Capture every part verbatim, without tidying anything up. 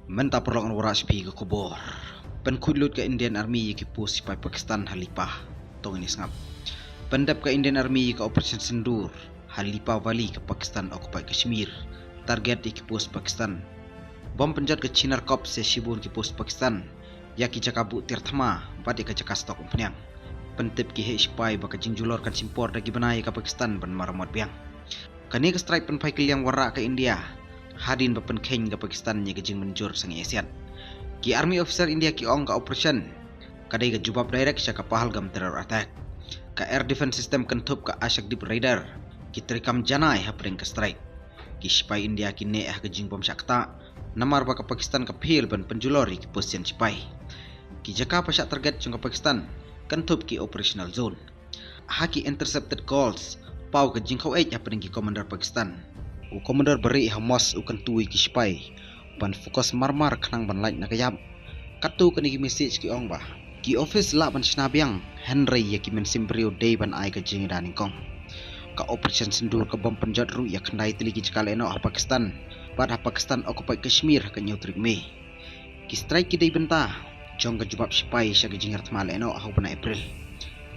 Mynta paralok ngan wallam sha phi ka khubor. Pynkhuid lut ka Indian Army ïa ki post sipai Pakistan ha Lipa. To ngin ïa sngap. Pyndep ka Indian Army ïa ka Operation Sindoor ha Lipa Valley ka Pakistan occupied Kashmir. Target ïa ki post Pakistan. Bom pynjot ka Chinar Corps ïa shibun ki post Pakistan, ïa ki jaka buh tiar thma bad ïa ka jaka stock umphniang. Pyntip ki heh sipai ba ka jingjulor kan shim por da ki bnai ïa ka Pakistan ban maramot biang. Kane ka strike pynphai kylliang wanrah ka India hadien ba pynkheiñ ka Pakistan ïa ka jingmynjur sangeh siat. Ki army officer India ki ong ka operation ka dei ka jubab direct sha ka Pahalgam terror attack. Ka air defense system kynthup ka Akashdweep radar ki treikam janai hapdeng ka strike. Ki sipai India ki neh ha ka jingbym shah ktah namar ba ka Pakistan ka phil ban pynjulor ïa ki post sipai. Ki jaka ba shah target jong ka Pakistan kynthup ki operational zone. Ha ki intercepted calls paw ka jingkhaw-eit hapdeng ki commander Pakistan. U commander ba rieh ha mos u kyntu ïa ki sipai ban focus marmar khnang ban lait na ka ïap. Katto katne ki message ki ong ba ki office lah ban shna biang, hynrei ïa ki mynsiem briew dei ban ai ka jingïada nyngkong. Ka Operation Sindoor ka bom pynjot ruh ïa khyndai tylli ki jaka lehnoh ha Pakistan bad ha Pakistan occupied Kashmir ha ka hynñiew tarik May. Ki strike ki dei bynta jong ka jubab sipai sha ka jingïarap thma lehnoh ha u bnai April.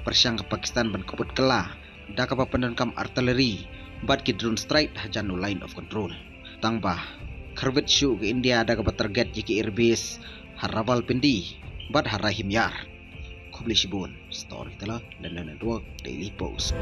Pyrshang ka Pakistan ban kbut kylla da kaba pyndonkam artillery bad ki drone strike hajan u line of control. Tang ba khyrwit shuh ka India da kaba target ïa ki airbase ha Rawalpindi bad ha Rahim Yar. Khublei shibun. Storyteller, London Network, Daily Post.